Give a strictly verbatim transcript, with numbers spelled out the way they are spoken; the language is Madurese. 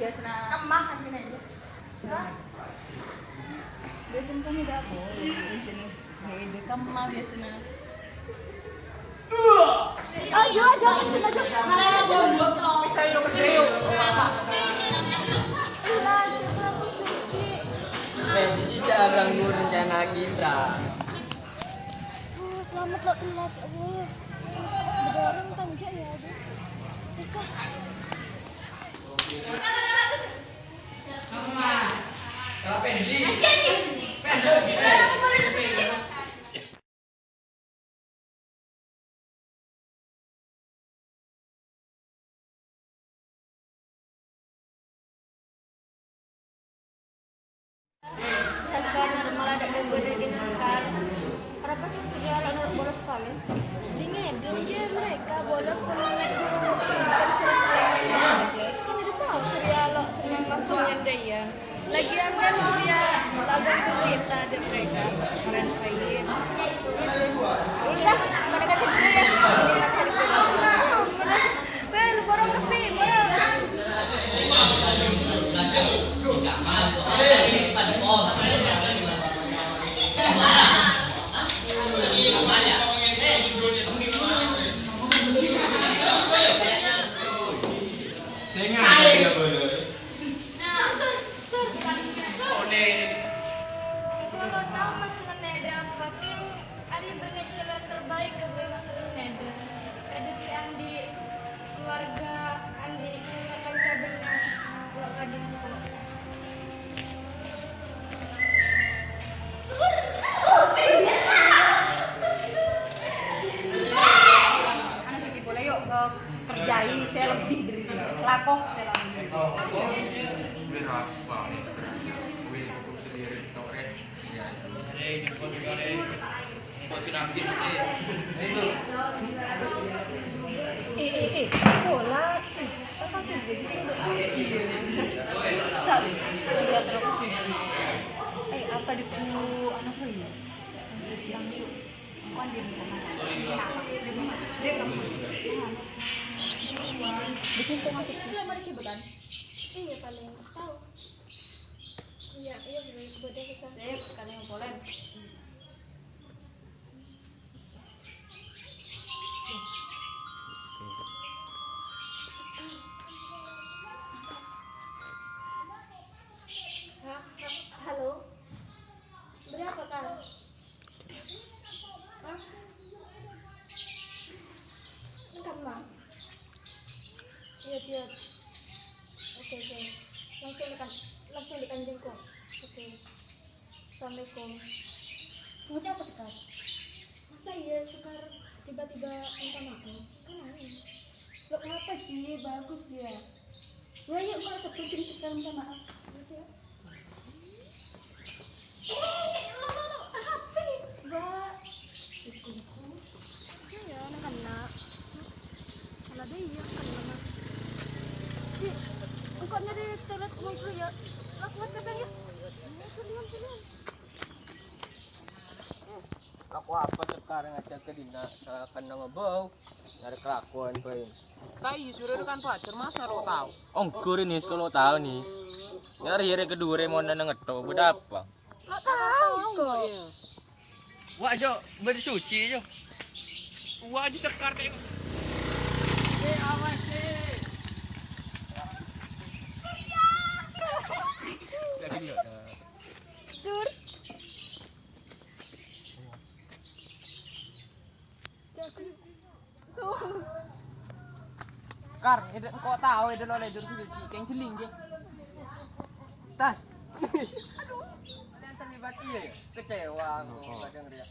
Biasana kemma kan sini aja. Biasana kan udah apa? Biasana. Hei, di kemma biasana. Ayo, ayo, ayo. Malah ada dua. Bisa yuk, bisa yuk. Gila, Citra, aku suci. Eh, jadi saya ganggu rencana kita. Aduh, selamat lo, telat. Aduh, bedorong tanjak ya, aduh. Terus kah? Sasekali maddhâ' dâ' ghâbây Sekar. Arapa sih Surya lo' noro' bolos sekali? Dingin, dingin mereka bolos pun. Kan udah tahu Surya lo' senang waktu nyandayan. Lagian kan Surya lagu kita ada mereka sekeren saya. Iya sih. Udah, pada kata dulu ya. Ini materi. Bel, borong kepi, borong. Sing aja ya, Boy. Nah, Sur, Sur, Sur. Engko' lo' tao maksodda Neda, pagghun arèya bânnè jalan terbaik kaangghuy maksodda Neda. Kadhâddhi andi' keluarga, andi' kanca bânnya' lo' kadhi engko'. Ana' sè polè, yuk, eh, kerjai sè lebbi dhâri, lako sè lebbi dhâri. Berapa? Wih, cukup sendiri, tok, Rek. Iya. Eh, eh, eh, pola, sih. Apa sih? Jadi, suci. Sa-, iya, terus suci. Eh, apa di ku, anu, apa ya? Suci yang itu. Engko' andi' rencana. Rencana apa? Dia, dia terus. Bikin kok masuk sih. Iya, mari kita kan. Iya, paling tahu. Iya, iya, boleh, boleh kita. Sip, kalian boleh. Ha-, ha-, halo? Berapa, Kak? Hah? Enggak, Ma. Iya, iya. Oke, oke. Langsung di kan-, langsung di kanjengku. Oke. Assalamualaikum. Mau apa, Sekar? Masa iya Sekar tiba-tiba minta maaf? Kan aneh. Loh, kenapa, Ji? Bagus dia. Ya, yuk, kok sebutin Sekar minta maaf. Terus ya. Eh, eh, eh, lo, lo, lo, H P. Mbak. Iya, anak-anak. Kalau ada iya, kan, Mama. Ci, engkau nyari toilet mau dulu ya. Lah, kuat kesannya. Ayo, senyum, senyum. Aku apa sekarang aja ke dina, eh, kena ngebau. Nyari kelakuan, Boy. Kai, sudah kan pacar, masa lo tahu? Oh, nggur ini, kalau tahu nih. Nyari hari kedua, mau nanya ngetok, beda apa? Lo tahu kok. Iya. Wah, Jo, bersuci, Jo. Wah, Jo, Sekar, tengok. Eh, awas, eh. Sur. Sur. Kar, ede engko' tao ede lo ledur si Yuki, keng jeling, je. Tas. Aduh, kalian terlibat iya, ya? Kecewa aku, kadang dia.